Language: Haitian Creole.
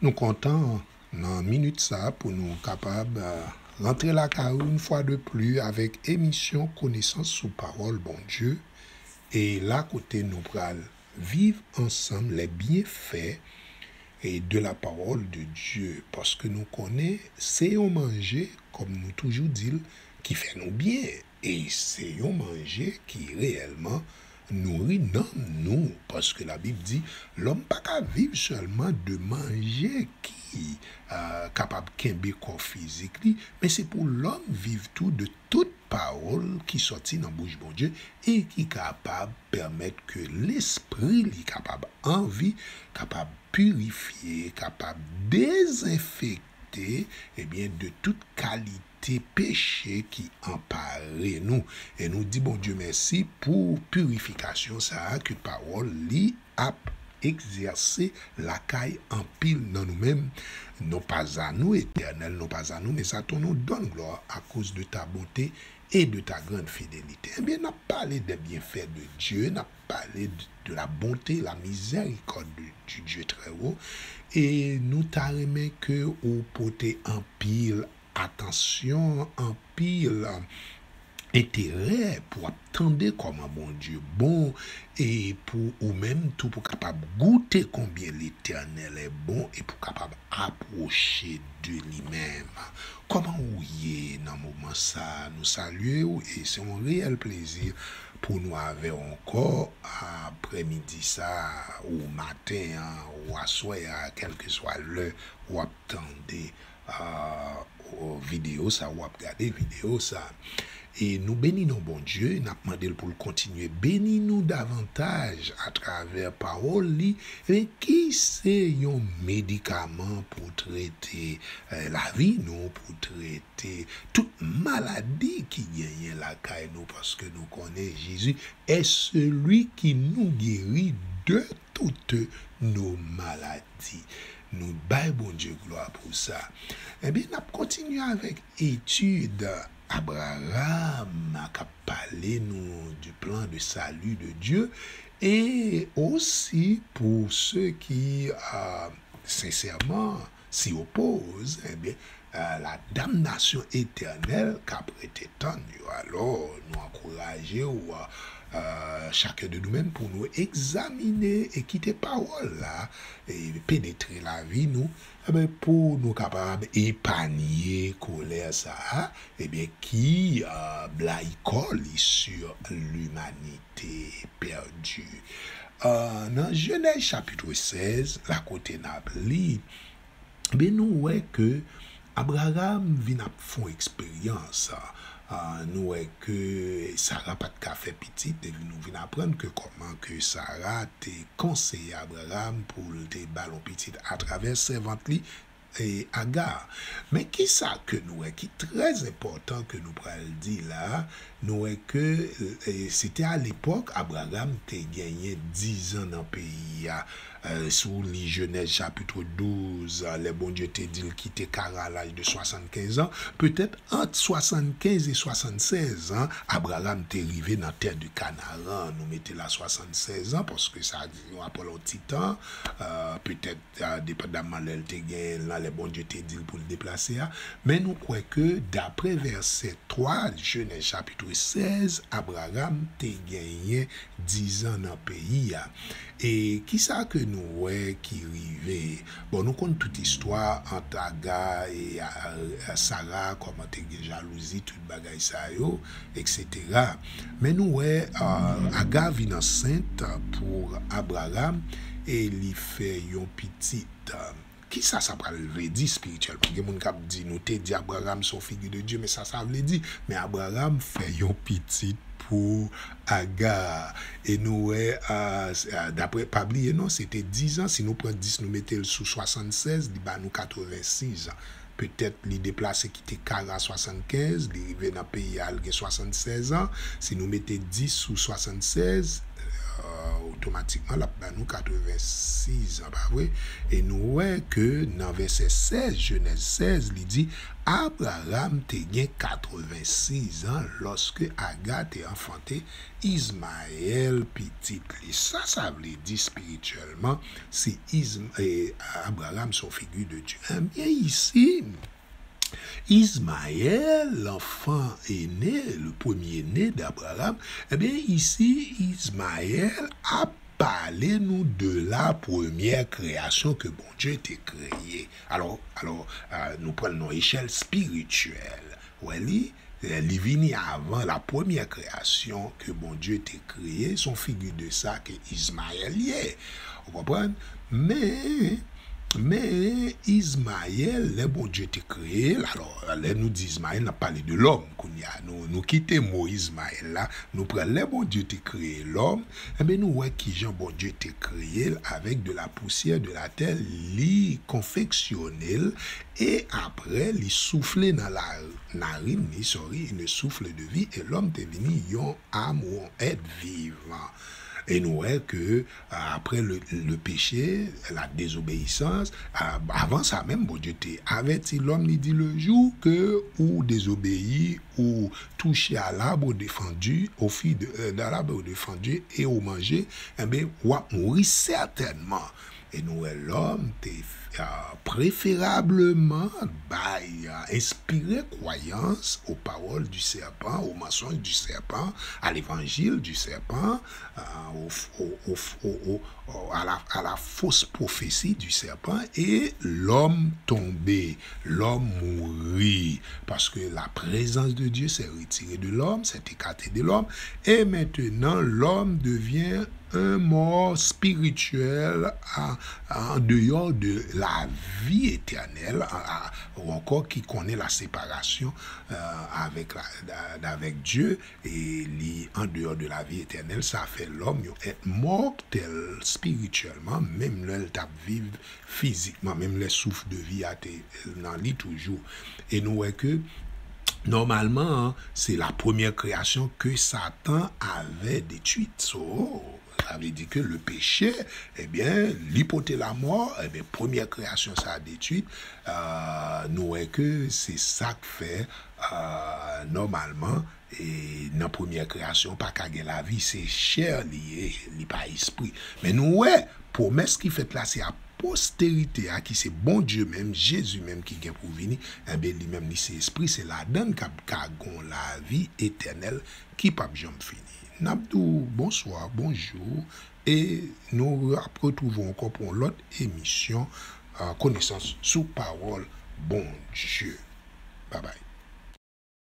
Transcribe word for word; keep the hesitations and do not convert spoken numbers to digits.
Nou kontan nan minit sa pou nou kapab, euh, rantre lakay ou yon fwa de pli avèk emisyon Konesans sou Pawòl Bondye. E la kote nou pral viv ansanm les bienfaits et de la parole de Dieu, paske nou konnen se yon manje, kòm nou toujou di l, ki fè nou byen. E se yon manje ki reyèlman nouri nanm nou, paske Labib di, lòm pa ka viv sèlman de manje ki, euh, kapab kenbe kò fizik li, men se pou lòm viv tou de tout pawòl ki sòti nan bouch Bondye e ki kapab pèmèt ke lespri li kapab anvi, kapab pirifye, kapab dezenfekte, ebyen, de tout kalite peche ki anpare nou. E nou di Bondye mèsi pou pirifikasyon sa a ke pawòl li ap egzèse lakay anpil nan nou menm. Non pas à nous, Éternel, non pas à nous, mais à ton nom, donne gloire à cause de ta bonté et de ta grande fidélité. Ebyen, n ap pale de byenfè de Dye, n ap pale de, de la bonté, la miséricorde de, du Dieu très haut. E nou ta renmen ke ou pote anpil atansyon, anpil, euh, enterè pou w ap tande kòman Bondye bon, e pou ou menm tou pou kapab goute konbyen Letènèl est bon e pou kapab apwoche de li menm. Kòman ou ye nan moman sa? Nou salye w e se yon reyèl plezi pou nou avè w ankò aprèmidi sa, ou maten an, ou aswè a, kèlkeswa lè w ap tande, ah, o, videyo sa, w ap gade videyo sa. E nou beni non Bondye, n ap mande l pou l kontinye beni nou davantaj atravè pawòl li, men ki se yon medikaman pou trete, eh, lavi nou, pou trete tout maladi ki genyen lakay nou, paske nou konnen Jezi est celui qui nous guérit de toutes nos maladies. Nou bay Bondye glwa pou sa. Ebyen, n ap kontinye avèk etid Abraham k ap pale nou du plan de salut de Dieu, e osi pou se ki, euh, sensèman s'y oppose, ebyen, euh, la damnation éternelle k ap rete tann yo. Alò, nou ankouraje w, euh, chacun de nous-mêmes pou nou egzamine e kite pawòl la e penetre lavi nou, ebyen, pou nou kapab epanye kolè sa a, ebyen, ki, euh, blayi kò li sur l'humanité perdue. Euh, nan Jenèz chapit sèz, la kote n ap li, ben, nou wè ke Abraham vin ap fè yon eksperyans. Ah, nou wè ke Sara pa t ka fè pitit, epi nou vin aprann ke kòman ke Sara te konseye Abraham pou l te ba l yon pitit atravè sèvant li, e, Aga. Men kisa ke nou wè ki trè enpòtan ke nou pral di la, nou wè ke, e, se te alepòk Abraham te genyen dizan nan peyi a. Euh, si w li Jenèz chapit douz, euh, lè Bondye te di l kite Karan a laj de swasannkenz an, petèt ant swasannkenz e swasannsèz an, Abraham te rive nan tè de Kanaran. Nou mete la swasannsèz an, paske sa di nou apre yon ti tan, euh, petèt, euh, depandamman lè l te genyen l lan, lè Bondye te di l pou l deplase a. Men nou kwè ke, daprè vèsè twa, Jenèz chapit sèz, Abraham te genyen dizan nan peyi a. E kisa ke nou wè ki rive? Bon, nou konn tout istwa ant Aga e, a, a, Sara, kòman te gen jalouzi, tout bagay sa yo, etsetera. Men nou wè, a, Aga vin ansent pou Abraham e li fè yon pitit. Kisa sa pral vle di espirityèlman? Gen moun k ap di, nou te di Abraham se yon figi de Dye, men sa sa vle di? Men Abraham fè yon pitit pou Aga. E nou wè, a, s-, a, daprè, pa bliye non, se te dizan, si nou pran dis, nou mete l sou swasannsenz, li ba nou katrevensis an. Petèt li deplase kite Karan swasannkenz, li rive nan peyi a, li gen swasannsenz an. Si nou mete dis sou swasannsenz, euh, otomatikman, l ap ba nou katrevensis an, pa vre? E nou wè ke nan vèsè sèz, Jenèz sèz, li di, Abraram te gen katrevensis an lòske Aga te anfante Izmayèl, pitit li. Sa sa vle di espirityèlman, si Izm-, e, Abraram se yon figi de Dye. Ebyen, isi, Izmayèl, l'enfant aîné, le premier-né d'Abraham, ebyen, isi, Izmayèl ap pale nou de la première création que Bondye te kreye. Alò, alò, euh, nou pran l nan echèl espirityèl. Wè li, euh, li vini avan la première création que Bondye te kreye, se yon figi de sa ke Izmayèl ye. Ou konprann? Men, men Izmayèl, lè Bondye te kreye l, alò, lè nou di Izmayèl, n ap pale de lòm kounye a. Nou, nou kite mo Izmayèl la, nou pran lè Bondye te kreye lòm, enben nou wè kijan Bondye te kreye l avec de la poussière de la terre, li konfeksyone l, e apre li soufle nan la narin li, sorry, il souffle de vie, e lòm te vini yon âme ou yon être vivant. E nou wè ke, euh, après le, le péché, la désobéissance, euh, avan sa menm, Bondye te avèti lòm, li di, le jour que ou désobéis, ou touche à l'arbre défendu, au fruit de, euh, de l'arbre défendu, et ou manger, enben, w ap mouri sètènman. E nou wè lòm te, euh, préférablement bay, euh, inspire kwayans aux paroles du serpent, aux mensonges du serpent, à l'évangile du serpent, euh, au, au, au, au, au, à la, à la fausse prophétie du serpent, et l'homme tombé, l'homme mouri, parce que la présence de Dieu s'est retirée de l'homme, s'est écartée de l'homme, et maintenant l'homme devient un mort spirituel à, à, en dehors de la vie éternelle, à, à, ou encore qui connaît la séparation, euh, avec la, avec Dieu, et li en dehors de la vie éternelle, sa fè lòm yon être mortel spirituellement, menm lè l t ap viv fizikman, menm lè souf de vi a te nan li toujou. E nou wè ke, nòmalman, se la première création que Satan avait détruite. So, sa vle di ke le péché, ebyen, li pote lamò, ebyen, premyè kreyasyon sa a detwi. Euh, nou wè ke se sa k fè, euh, nòmalman, e nan premyè kreyasyon, pa ka gen lavi, se chè li ye, li pa espri. Men nou wè, pwomès ki fèt la, se a posterite a, ki se Bondye menm, Jezi menm ki gen pou vini, enben, li menm, li se espri, se ladan l k ap ka gon lavi etènèl ki p ap janm fini. N ap di w bonswa, bonjou, e nou ap retwouve w ankò pou yon lòt emisyon, euh, Konesans sou Pawòl Bondye. Babay.